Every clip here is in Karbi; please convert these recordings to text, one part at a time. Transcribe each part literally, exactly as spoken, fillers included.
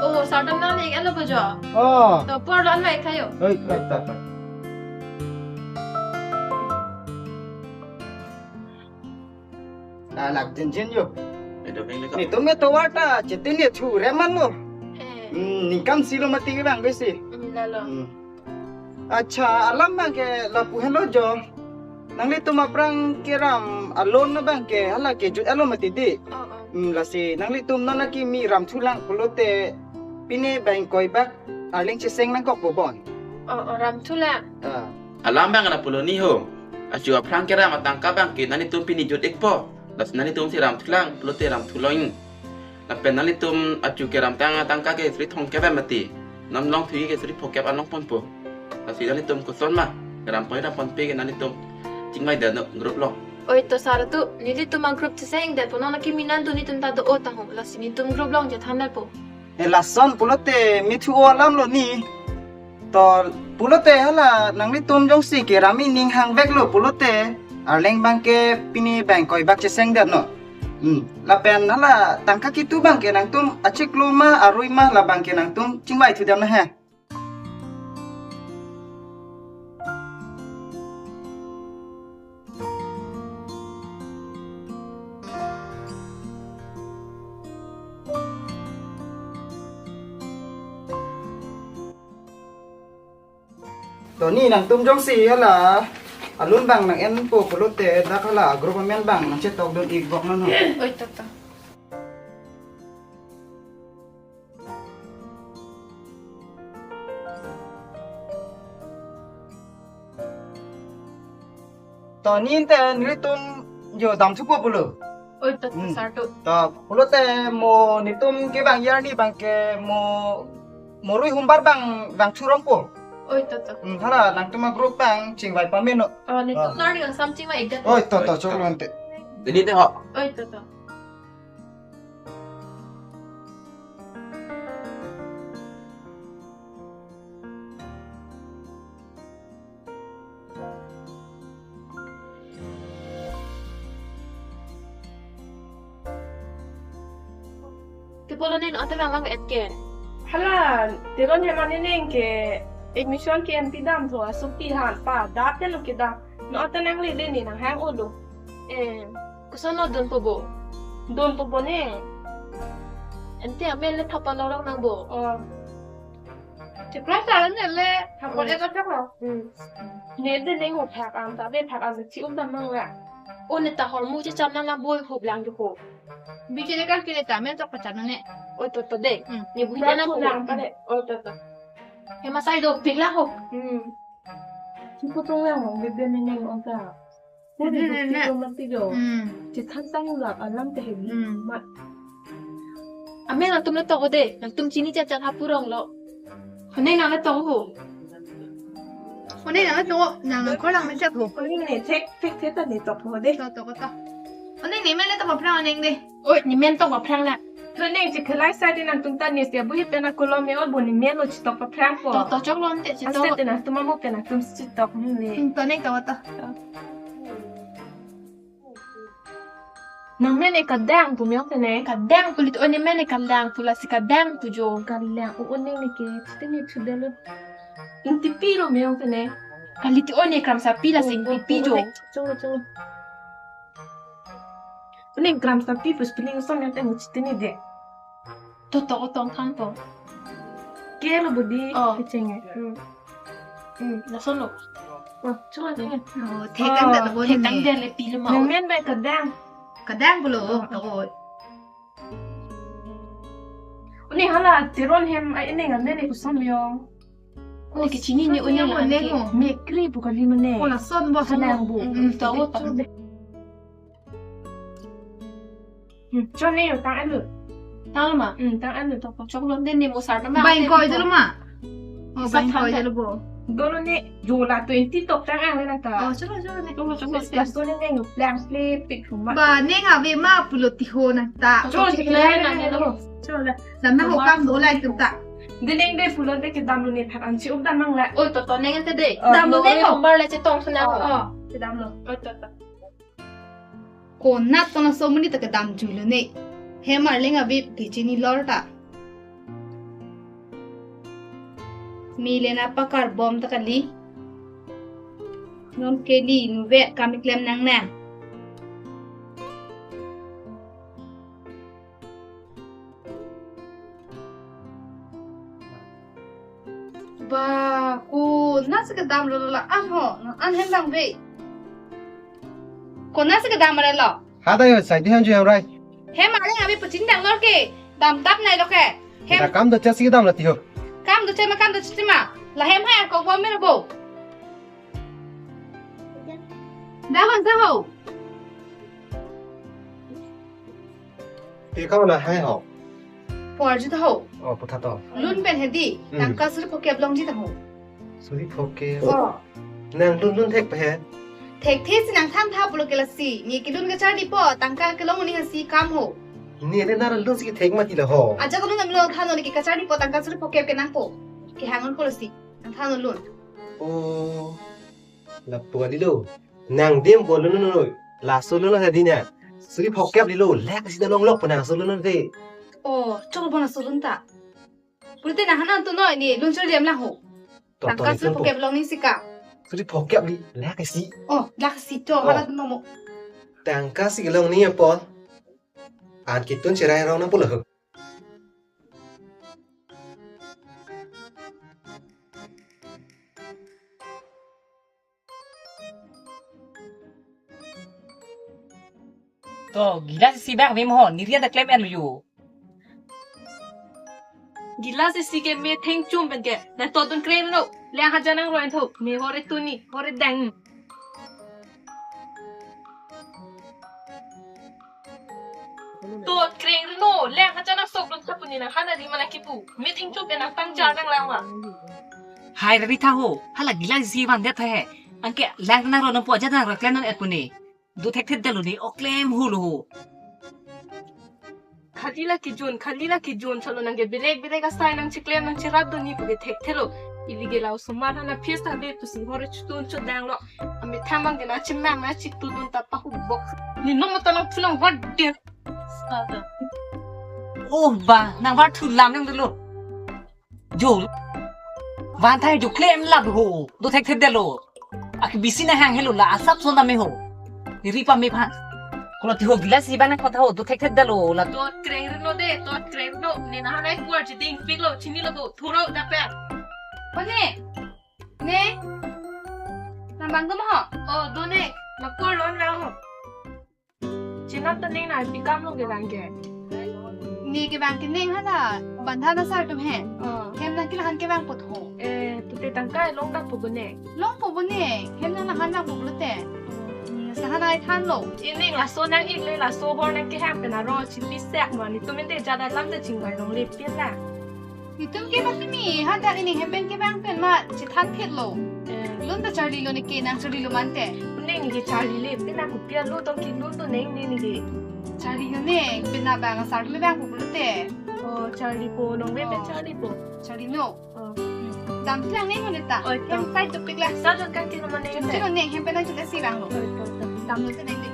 Oh, sir atum nang-ik-etlo bo jo. Oh. To apor lo an mai thayo. Oi, oi, ta, ta. Ah, lak jinjin yo. Edo beng le ka. Netum atovar ta, chete ne thu re man lo. Eh. Hmm, ningkan isi lo mati ke bang besi. Hmm, lalo. Hmm. Accha, alam bang ke lapu henlo jo. Nanglitum aphrang keram alon na bang ke hala kejut-etlo mati di. Oh, oh. Hmm, lasi nanglitum non akimi ram thulang pulote pine bang koibak arleng cheseng nangkok bo bon. Oh, oh, ram thulang. Ah. Alam bang lapu lo ni ho. Achu aphrang keram atangka bang ke nanglitum pine jut-ikpo. Lasi nanglitum si ram thulang pulote ram thulong. Lapen nanglitum achu keram tang atangka ke suri thomkep mati. Non longthu ke suri phokep along ponpo. Lasi nanglitum koson ma keram poi ram ponpe ke nanglitum chingvai detnon group along. Oi to sir atum, nelitum a-group cheseng detpo, non akimi nangtum netum ta do-o tang ho. Lasi netum group along chethan detpo. Eh, lason pulote mithu-o alam lo ni. To pulote hala nanglitum jongsi keram ining hangveklo pulote arleng bang ke pine bang koibak cheseng detnon. Hmm. Lapen hala tangka kitu bang ke nangtum achiklo ma arui ma la bang ke nangtum chingvai thu dam na he. To ni nangtum jongsi hala alun bang nang-enpo pulote dak hala group amen bang nangchetokdun-ik bok non ho. Oi to to. To ni ante nelitum jo damthupo pulo. Oi to to. Hmm. Sir atum. To pulote mo netum ke bang arni bang ke mo morui humbar bang bang churongpo. Oi to to. Hmm, hala nangtum a-group bang chingvai pameno. Oh, netum ah. Arni bang sam chingvai-ik det. Oi to to, choklo ante. Dini te ho. Oi to to. Te pulo ning ante bang lang et ke. Hala, Teron hem aning ke admission ke M P dam tho, asopi han pa, dap te lo kedam. Non ante nangle le ni nanghang-olo. Eh, koson lo dunpo bo? Dunpo bo ne. Ante amen le thap-an lorong nang bo. Oh. Chiklo sa ne le, thap-an le thap-an. Hmm. Ne de ning ho thak am ta be thak am si um dam nang la. O ne ta hormu checham nang la boi hop lang jo ho. Biji de kan ke ne ta men tok pachan ne. Oi to to de. Hmm. Ne bui thak na lang ho. Pale. Oi to to. He masai dopik lang ho. Hmm. Chiputong lang ho, bebe ne ning on ta. Bebe ne ne. Mati jo. Hmm. Chithan tang la alam te he. Hmm. Ma. Amen nangtum le tok de. Nangtum chini chachan ha purong lo. Hone nang le tok ho. Hone nang le tok. Nang khor lang men chat ho. Hone ne thek thek thek ta ne tok ho de. Tok tok tok. Hone ne men le tok aphrang neng de. Oi, ne men tok aphrang na. Hone ne chikhalai sa de nangtum ta ne sia bui pen akolom me ol bo ne men lo chitok aphrang po. Tok tok choklo ante chitok. Ante te nangtum amo pen nangtum chitok ni le. Hmm, to neng tok tok. Nang men ne kadang pu me-ong te ne. Kadang pu lit o ne men ne kadang pu lasi kadang pu jo. Kadang o ne ne ke chite ne chudelo. Intipi lo me-ong te ne. Kalite o ne kramsapi lasi intipi jo. Chungo chungo. Ning kramsapi pu spelling song yang te ne chite ne de. To to o tong than to. Ke lo budi. Oh. Kecheng e. Hmm. Hmm, lason lo. Oh, chunga chunga. Oh, thek tang det lo bo ne. Thek tang det le pi lo ma. Ne men bai kadang. Kadang pulo. Oh, oh. Uni hala Teron hem ai ne ngan ne kusam yo. Oh, kechini ne uni la ne ko. Mekri pu kali mane. Oh, lason bo. Hala bo. Hmm, to o tong. Hmm, chone yo tang anu. Tang ma? Hmm, tang anu to. Choklo de ne mo sar na ma. Bang ko ide lo ma. Oh, bang ko ide lo bo. Dolo ne jo la twenty tok tang ang le na ta. Oh, choklo choklo ne. Choklo choklo. Gas dolo ne yo plang ple pik hu ma. Ba ne nga ve ma pulo ti ho na ta. Choklo choklo ne na ne lo. Choklo. Dam na ho kam do lai tum ta. De neng de pulo de kedam lo ne phat an si up dam nang la. Oi to to neng te de. Dam lo ne ko. Bar le chetong sena ho. Oh, kedam lo. Oi to to. Konat kona somoni ta kedam juilo ne. Hem arleng avip ke chini lor ta. Milena pakar bom ta kali. Non keli nuve kam keklem nangne. Ba, konatsi kedamlo la-an ho, la-an hem bang ve. Konatsi kedam arelo. Hada yo, sai di hem ju hem rai. Hem areng abi pachin dang lor ke, damtap nai lo ke. Hem. Kita kam do chasi kedam lati ho. Kam do chema, kam do chema. La hem hai ko bom mera bo. Dawan sa ho. Te kau na hai ho. Por ji ta ho. Oh, putha to. Lun pen hedi, Hmm. tangka suri phokep longji ta ho. Suri phokep. Oh. Nang lun lun thek pe he. Thekthe si nang than tha pulo ke lasi. Ne kelun kacharli po, tangka kelong ni hasi kam ho. Ne le nar lun si thek mati la ho. Aja kelun nang lun than ni ke kacharli po, tangka suri phokep ke nangpo. Kehang un ko lasi. Nang than lun. Oh. Lapu kali lo. Nang dim bol lo no. Laso lo no tadi na. Suri phokep lilo. Lek si dalong lok pu nang so lo no te. Oh, chok bon so lun ta. Pulote nang hanan tu noi ne lun chor jam lang ho. To, to, tangka ni suri tu, to. Phokep long ni sika. Suri phokep li. Lek si. Oh, lek si to. Oh. Hala tu mo. Tangka si long ni apot. An kitun cherai rong nang pulo. To, gilas isi bak mem ho, nirian ta klem en yo. Gilas isi ke me thengchum pen ke, na to dun kreng no, le ha janang roin tho, me hore tuni, hore dang. To kreng rino, le ha janang sok dun tha pu ne nang hana di mana kipu, me thengchum pen nang pangjar nang lang wa. Hai ri tha ho, hala gilas isi van det he, anke lang nang ro nang po aja nang ra klem nang et pu ne. Do thekthe det lo ne, o klem hu lo ho. Khali la kijun, khali la kijun, chalo nang ke belek belek asai nang chiklem nang chirap do ne pu ke thekthe lo. Ili ke la osomar hana phis ta le tu si hore chutun chut dang lo. Ame thamang ke na chimang na chik tu dun ta pa hu bok. Ne nom ta nang thu nang var de. Oh ba, nang var thu lam nang dolo. Jo. Van thai jo klem lap ho. Do thekthe det lo. Ak bisi na hang helo la asap son ta me ho. Ri pa me phan. Kola ti ho gilas isi bana kotha ho. Do thekthe det lo la. To kreng rino de, to kreng rino. Ne na hanai kuar chiding pik lo, chini lo bo. Thuro da pe. Pane. Ne. Nang bang do mo ho. Oh, do ne. Ma kuar lon ra ho. Chinam ta ning na pi kam long ke bang ke. Ne ke bang ke ning hala, bandhan asar atum he. Oh. Hem nang ke la han ke bang po tho. Eh, tu te tangka long dak po ne. Long po ne, hem nang la han bang po lo te. Hmm, sa han ai than lo. Ining laso nang ik le laso hor nang ke hem pen aro chipi sek ma ne tum inde jada lam te chingvai long le pin la. Itum ke ba tumi, hadak ining hem pen ke bang pen ma chethan phit lo. Eh. Lun ta charli lo ne ke nang charli lo mante. Ning ke charli le, pina kupian lo tong ki lo to neng ne ne ke. Charli lo ne, pina bang asar le bang ko lo te. Oh, charli po, nong me pen Oh. charli po. Charli no. Oh. Hmm. Dam tiang ne mo ne ta. Oi, Hem to. Sai tu pik la. Sa jon kan ti lo ma ne Chum te. Chum ne hem pen nang chum si bang lo. Oi, to, to. Dam lo te neng de.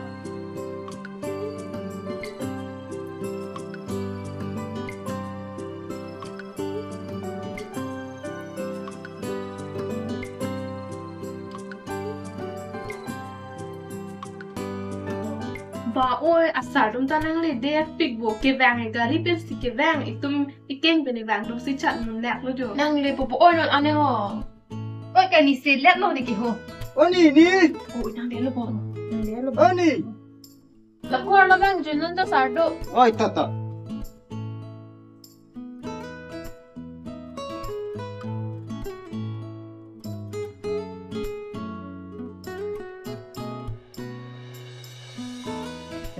Ba oi, asar atum ta nang le de pik bo kevang e gari pen si kevang itum ikeng pen vang atum si chat mun lak lo jo. Nang le po po oi non ane ho. Oi ka ni se lak lo ne ke ho. Oni ni. Oi nang de lo po. Nang de lo po. Oni. Laku arlo bang junun to sardo. Oi, ta, ta.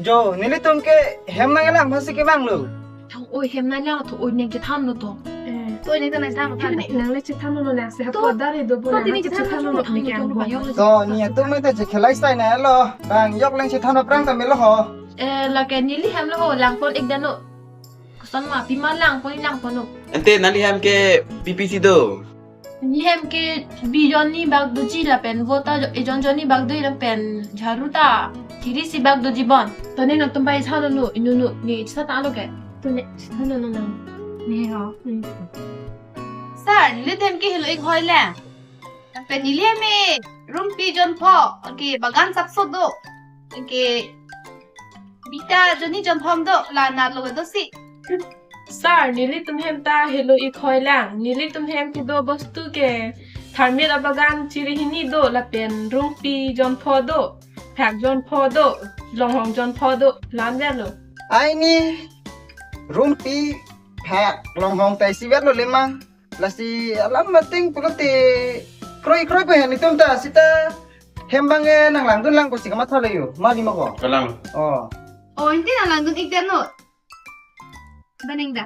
Jo, nelitum ke hem nanglang masi ke bang lo. Thang oi hem nanglang tho oi neng chethan lo to. Eh, to neng ta nang than lo than. Nang le chethan lo nang se To. haplo dari do bo To nang neng chethan chethan lo lo nang neng chethan lo. To ni atum ta chekhelai sai na lo. Bang yok leng chethan lo prang ta melo ho. Eh, lake neli hem lo ho langpon ik dano. Koson ma pima langpon langpon no. Ante neli hem ke P P C do. Neli hem ke bi jonni bak doji lapen vota jo- ejon jonni bak doji lapen jharu ta thiri si bak doji bon. To ne nangtum bai chalo no inunu ni chita ta lo ke. To ne chita no no nang. Ne ho. Hmm. Sir, nelitum ke helo ik hoi lang. Lapen nelitum ke rumpi jonpho, anke bagan sapso do. Anke bita jonni jonphom do, la nat lo do si. Sir, nelitum hem ta helo ik hoi lang. Nelitum hem kedo bostu ke tharmit abagan chiri hini do, lapen rumpi jonpho do, phak jonpho do, longhong jonpho do, la-an verlo. Ai ni rumpi, phak, longhong ta isivet lo lema. Lasi alam mating pulote kroi kroi po hen itum ta sita hem abang ke nanglangdun lang pusi kamatha lo yo. Mali ma ko? Kalang. Oh. Oh, inte nanglangdun ik den lo. Baning da.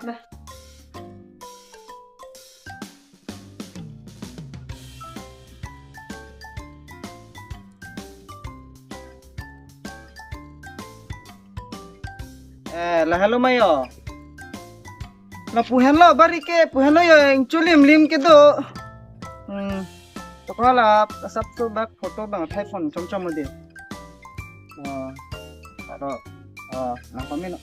Eh, lahelo ma yo. Lapu henlo bari ke, pu henlo yo, ingchulim lim kedo. Hmm. Tokhala, asap to bak photo abang thai phone chom chom odi. Oh, aro, oh, nang pamino.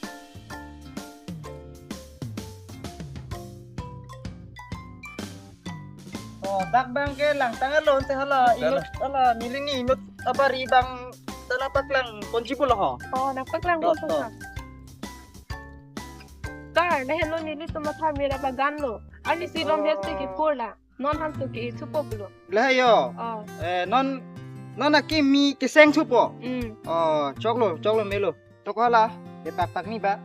Oh, dak abang ke langtang alon te hala, inut hala, neli ni inut abari abang ta nangpaklang ponji pulo ho. Oh, nangpaklang. To, to. Sir, lahelo nelitum matha mera bagan lo. Ani si lom hes te kipur la. Non han to ke thupo pulo. Lahai yo. Oh. Eh, non, non aki mi keseng thupo. Mm. Oh, choklo, choklo melo. Tokhala, epak pak ni ba.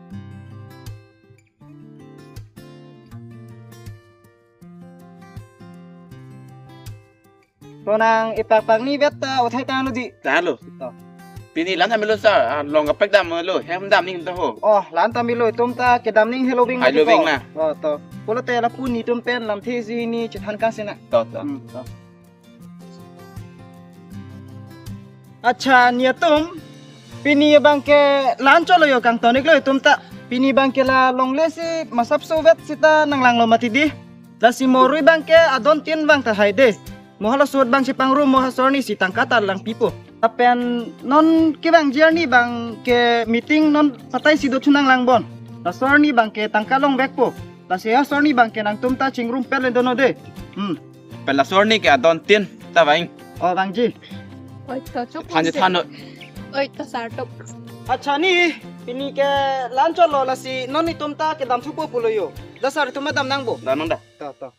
To nang epak pak ni bet ta othai tanglo di. Tanglo. To. Pini la-an ta melo sir, ah, long kaprek damlo, hem dam ning ta ho. Oh, la-an ta melo, itum ta kedam ning helo bing. Helo bing na. Oh, to. Pulote lapu netum pen lamthe isi hini chethan kang sina. To, to. Hmm, to. Accha, netum pini abang ke la-an cholo yo, kangton ik lo itum ta. Pini abang ke la longle si masap sovet sita nanglanglo mati di. Lasi morui abang ke adon tin abang ta hai de. Mo hala sot abang si pangrum mo ha sorni si tangka ta langpipo. Lapen non ke abang jarni abang ke meeting non patai si do chunang lang bon. La sorni abang ke tangka longvekpo. Lasi ha sorni abang ke nangtum ta chingrum pet le dono de. Hmm. Pen la sorni ke adon tin ta vang. Oh, vangji. Oi, to chok. Than than no. Oi, to sir to. Accha ni, pini ke la-an cholo lasi non itum ta kedam thupo pulo yo. Da sir itum dam nang bo. Dam nang da. To, to.